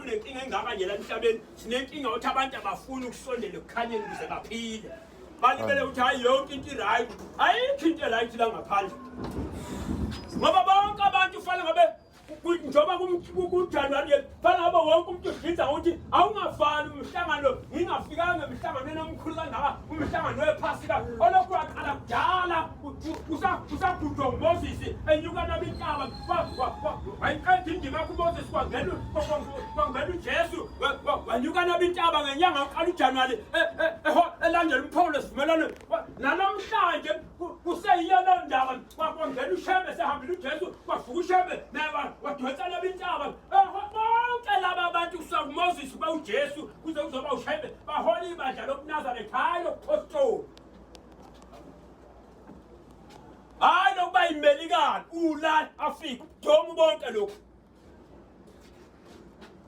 Kunenkinga engaka nje la emhlabeni, sinenkinga ukuthi abantu abafuni ukusondela ekukhanyeni ukuze baphile. Balibele ukuthi hayi yonke into i-right, ayikho into e-right la ngaphandle. Ngoba bonke abantu kufanele ngabe njengoba kuJanuwari fanele ngabe wonke umuntu udlinza ngokuthi awungafani umhlangano ngingafikanga emhlanganweni omkhulu kangaka umhlangano wephasika olokhu waqala kudala kusagudwa nguMoses enyuka nabo intaba wayiqeda indima yakho uMoses kwangena uJesu wanyuka nabo intaba ngenyanga uqala uJanuwari e, e, elandela umphawulo esivumelwano nalamhlanje kuseyiyo loo ndaba kwangena ushembe sehambile ujesu kwavuka ushembe naye wadonsa laba intaba bonke laba bantu kusuka kumoses kuba ujesu kuze kuzoba ushembe bahola ibandla lobunazaretha hhayi lobuphostoli hhayi lokuba yimelikani ula afika ubudomu bonke lokhu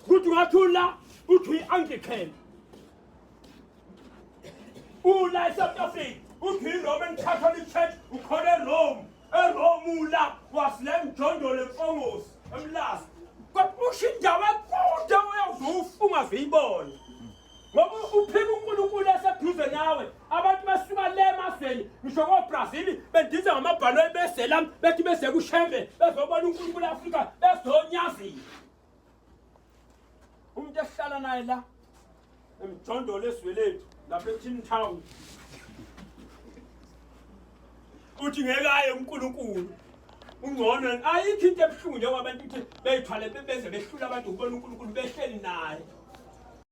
kuthi ungathi ula uthi uyi-anglican Ula eSouth Africa uthi i-Roman Catholic Church ukhona eRome eRome ula wasila emjondolo emfongosi emlazi kodwa usho indawo ekude uyawuze ungazuyibona ngoba uphika uNkulunkulu eseduze nawe abantu basuka le emazweni ngisho koBrazil bendiza ngamabhanoyi bezela bethi beze kuShembe bezobona uNkulunkulu e-Afrika bezonyazini umuntu esihlala naye la emjondolo ezwe lethu lapha eTin Town uthi ngeke aye uNkulunkulu ungcono ayikho into ebuhlungu njengoba abantu ukuthi beyithwale beze behlula abantu ukubona uNkulunkulu behleli naye